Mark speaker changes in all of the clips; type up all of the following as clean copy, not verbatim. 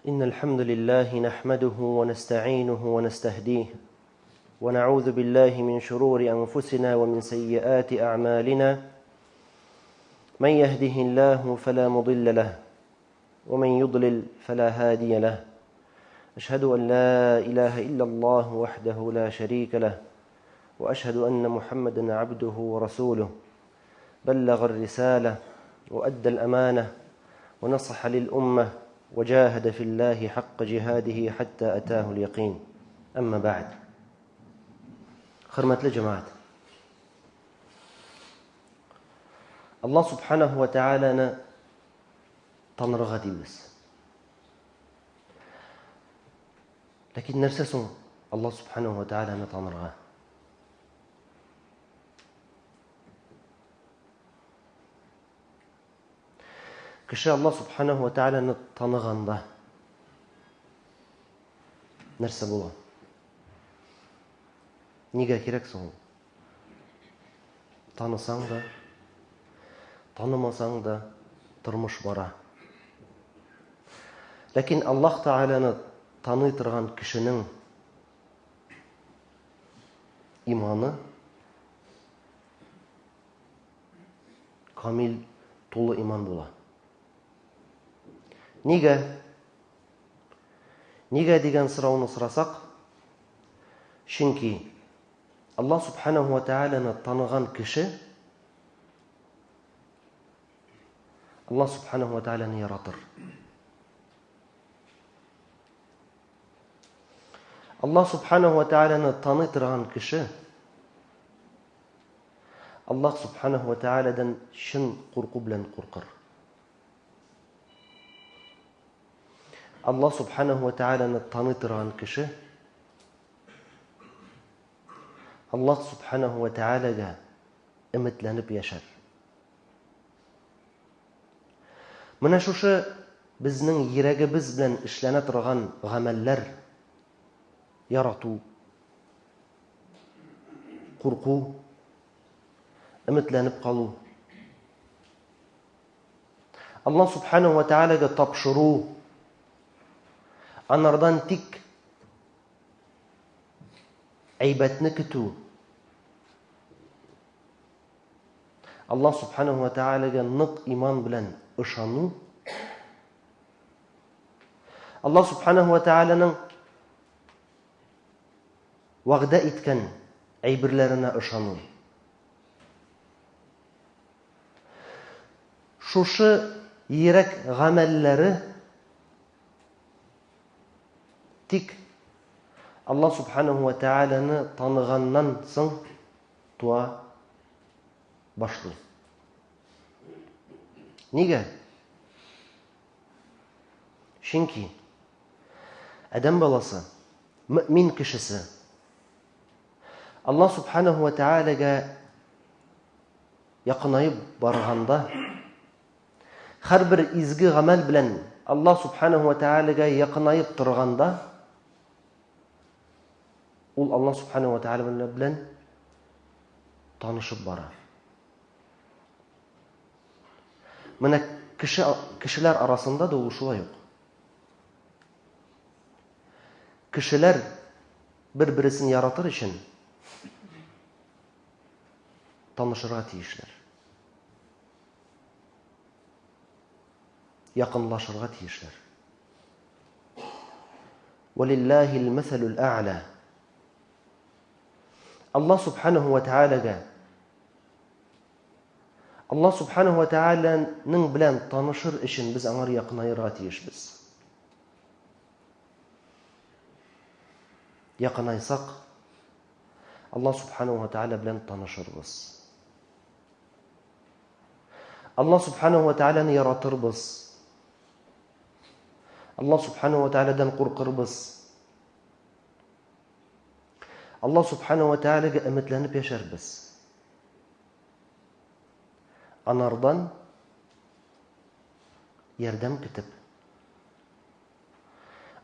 Speaker 1: إن الحمد لله نحمده ونستعينه ونستهديه ونعوذ بالله من شرور أنفسنا ومن سيئات أعمالنا من يهده الله فلا مضل له ومن يضلل فلا هادي له أشهد أن لا إله إلا الله وحده لا شريك له وأشهد أن محمدا عبده ورسوله بلغ الرسالة وأدى الأمانة ونصح للأمة وجاهد في الله حق جهاده حتى أتاه اليقين أما بعد Хөрмәтле җәмәгать. Аллаһ субханаху ва тааляны танырга дибез. Ләкин нәрсә соң Аллаһ субханаху ва тааляны танырга? Кеше Аллаһ субханаху ва тааляны таныганда нәрсә була? Нигә кирәк соң ул? Танысаң да, танымасаң да тормыш бара. Ләкин Аллаһ Тәгаләне таный торган кешенең иманы камил, тулы иман була. Нигә? Нигә дигән сорауны сорасак, чөнки Аллаһ субханаху ва тааляны таныган кеше Аллаһ субханаху ва тааляны яратыр. Аллаһ субханаху ва тааляны таный торган кеше Аллаһ субханаху ва таалядан чын курку белән куркыр. Аллаһ субханаху ва тааляны таный торган кеше Аллаһ субханаху ва тааляга өметләнеп яшәр. Менә шушы безнең йөрәгебез белән эшләнә торган гамәлләр ярату, курку, өметләнеп калу, Аллаһ субханаһу ва тааляга тапшыру, анардан тик әйбәтне көтү, Аллаһ субханаһу ва тааляга нык иман белән ышану, Аллаһ субханаһу ва тааляның вәгъдә иткән әйберләренә ышану. Шушы йөрәк гамәлләре тик Аллаһ субханаһу ва тааляны таныганнан соң туа башлый. Нигә? Чөнки адәм баласы, мөмин кешесе Аллаһ субханаһу ва тааляга якынаеп барганда, һәрбер изге гамәл белән Аллаһ субханаһу ва тааляга якынаеп торганда, ул Аллаһ субханаһу ва тааля белән танышып бара. Менә кеше кешеләр арасында да ул шулай ук. Кешеләр бер-бересен яратыр өчен танышырга тиешләр. Якынлашырга тиешләр. Валиллахил мәсәлүл әгълә. Аллаһ субханаху ва тааляга Аллаһ субханаху ва тааляның белән танышыр өчен без аңар якынаерга тиешбез. Якынайсак, Аллаһ субханаху ва тааля белән танышырбыз. Аллаһ субханаху ва тааляны яратырбыз. Аллаһ субханаху ва таалядан куркырбыз. Аллаһ субханаху ва тааляга өметләнеп яшәрбез. Анардан ярдәм көтеп,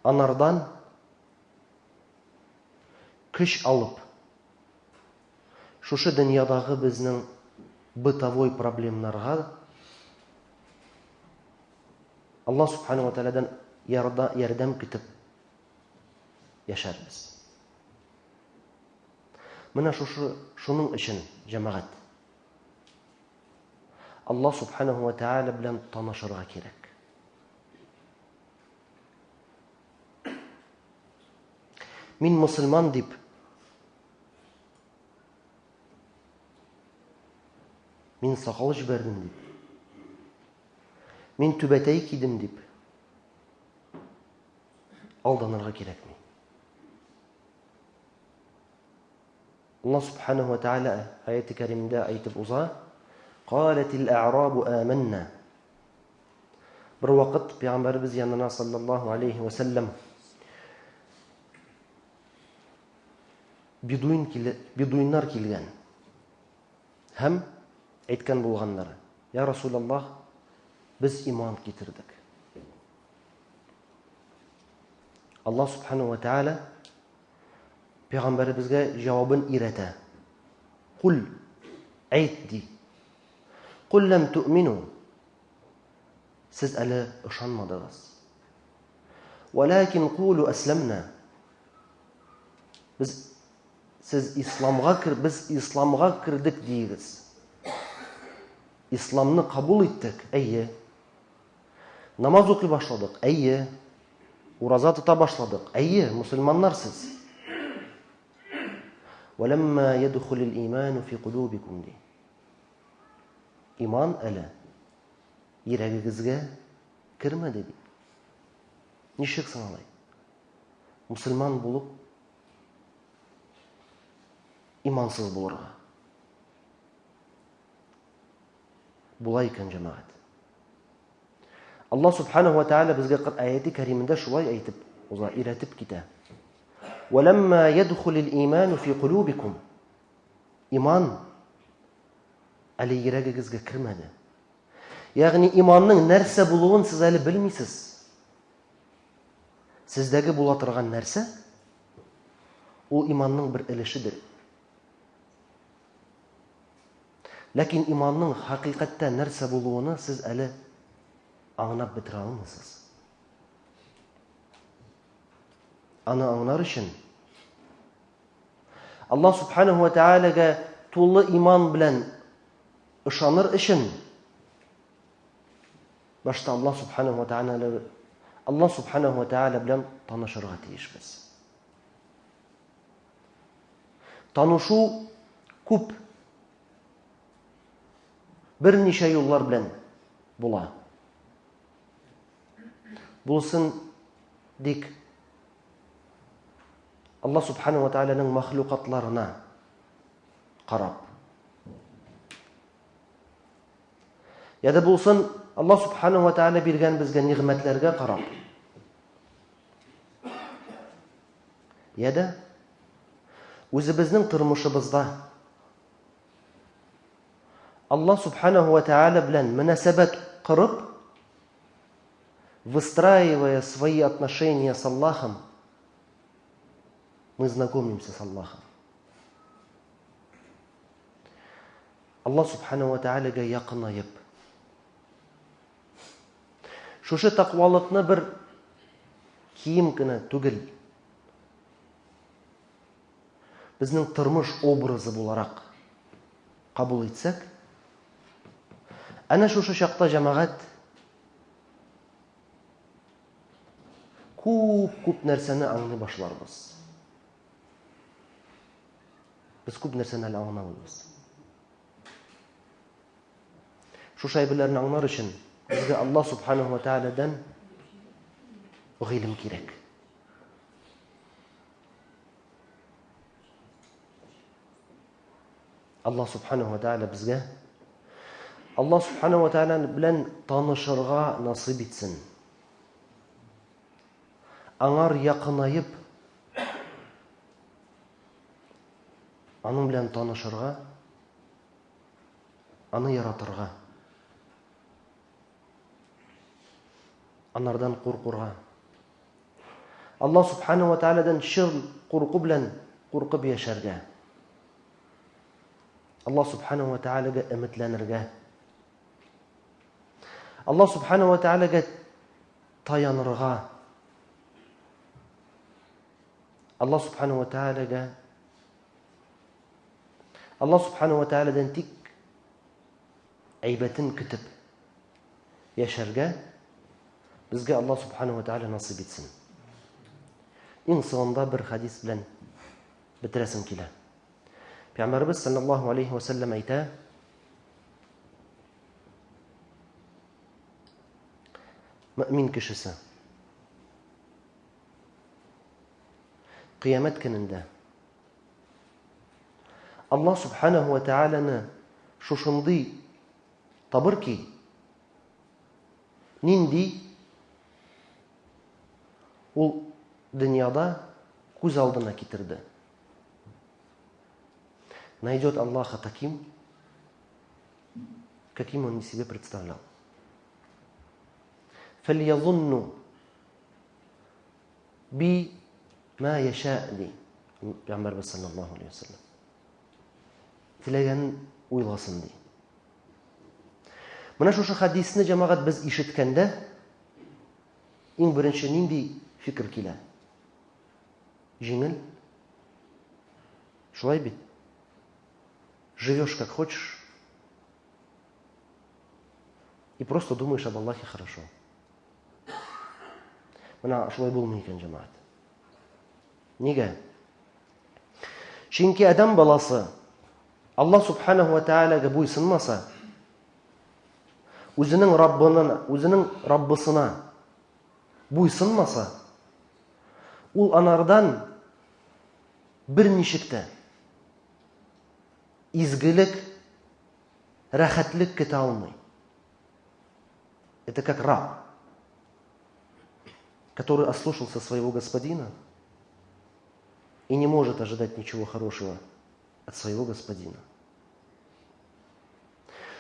Speaker 1: анардан көч алып, шушы дөньядагы безнең бытовой проблемнарга Аллаһ субхану ва таалядан ярдәм көтеп яшәрбез. Менә шушы шуның өчен, җәмәгать, Аллаһ субханаһу ва тааля белән танышырга кирәк. Мин мусульман дип Мин сакал җибәрдем дип. Мин түбәтәй кидем дип. Алданырга кирәкми. Аллаһ субханаһу ва тааля аяты кәримдә әйтеп уза: "Калатил а'рабу аманна". Бер вакыт пәйгамбәребез янына саллаллаһу алейхи ва саллям бедуин киле, бедуиннар килгән. Һәм әйткән булганнар: "Я Расулаллаһ, без иман китердек". Аллаһ субханаһу ва тааля Пәйгамбәребезгә җавабын өйрәтә. Кул, әйт, ди. Кул ләм ту'мину. Сез әле ышанмадыгыз. Вәләкин кулу әсләмнә. Без сез исламга кер, без исламга кердек диегез. Исламны кабул иттек, әйе. Намаз укый башладык, әйе. Ураза тота башладык, әйе, мусульманнар сез. Вәләммә ядхулил иману фи кулубикум ди. Иман әле йөрәгегезгә кермәде ди. Ничек соң алай? Мусульман булып имансыз булырга. Була икән, җәмәгать. Аллаһ субханаһу ва тааля безгә аяти кәримендә шулай әйтеп уза, өйрәтеп китә. Вәләмма ядхулил иману фи кулубикум. Иман әле йөрәгегезгә кермәде. Ягъни иманның нәрсә булуын сез әле белмисез. Сездәге була торган нәрсә ул иманның бер өлешедер. Ләкин иманның хакыйкатьтә нәрсә булуыны сез әле аңлап бетерә алмыйсыз. Аны аңлар өчен Аллаһ субханаһу ва таалагә тулы иман белән ышаныр өчен башта Аллаһ субханаһу ва тааля Аллаһ субханаһу ва тааля белән танышырга тиешбез. Танышу күп берничә юллар белән була. Булсын дик Алла субхану ва тааляның махлукатларына карап. Я да булсын Алла субхану ва тааля биргән безгә нигъмәтләргә карап. Я да үзебезнең тормышыбызда Аллаһ субханаху ва тааля белән мөнәсәбәт корып, выстраивая свои отношения с Аллахом, мы знакомимся с Аллахом. Аллаһ субханаху ва тааляга якынаеп, шушы тәкъвалыкны бер кием генә түгел, безнең тормыш образы буларак кабул итсәк, әнә шушы чакта җәмәгать күп-күп нәрсәне аңлый башларбыз. Без күп нәрсәне әле аңламыйбыз. Шушы әйберләрне аңлар өчен безгә Аллаһ субханаһу ва тааладан гыйлем кирәк. Аллаһ субханаһу ва тааля безгә Аллаһ субханаһу ва тааля белән танышырга насыйп итсен. Аңар якынаеп аның белән танышырга, аны яратырга, анардан куркырга. Аллаһ субханаһу ва тааладан чын курку белән куркып яшәргә. Аллаһ субханаһу ва таалагә өметләнергә. Аллаһ субханаһу ва таалагә таянырга. Алла Субхану ва Таалагә Алла Субхану ва Тааладан тик әйбәтен көтеп яшәргә безгә Алла Субхану ва Тааля насыйп итсен. Иң соңында бер хадис белән бетерәсем килә. Пәйгамбәрбез саллаллаһу алейхи ва сәлләм әйтә: Мөмин кешесе Кыямәт көнендә Аллаһ субханаху ва тааляны шушындый табыр ки, нинди ул дөньяда күз алдына китерде. Найдет Аллаха таким, каким он себе представлял. Фальязунну би ма яша ди Пәйгамбәрбез саллаллаху алейхи вәсәлләм. Теләгәнен уйласын ди. Менә шушы хадисне җәмәгать без ишеткәндә иң беренче нинди фикер килә? Җиңел. Шулай бит. Живешь как хочешь и просто думаешь об Аллахе хорошо. Менә шулай булмый икән, җәмәгать. Нигә? Чөнки адәм баласы Аллаһ субханаху ва таалагә буйсынмаса, үзенең Раббының, үзенең Раббысына буйсынмаса, ул анардан берничек тә изгелек, рәхәтлек көтә алмый. Это как раб, который ослушался своего господина и не может ожидать ничего хорошего от своего господина.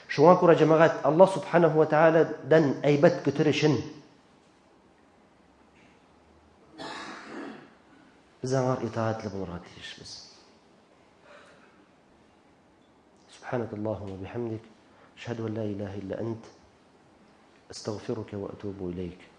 Speaker 1: Шуңа күрә җәмәгать Аллаһ субханаху ва тааладан әйбәт көтер өчен без аңар итаатлы булырга тиешбез. سبحانك اللهم وبحمدك أشهد أن لا إله إلا أنت أستغفرك وأتوب إليك.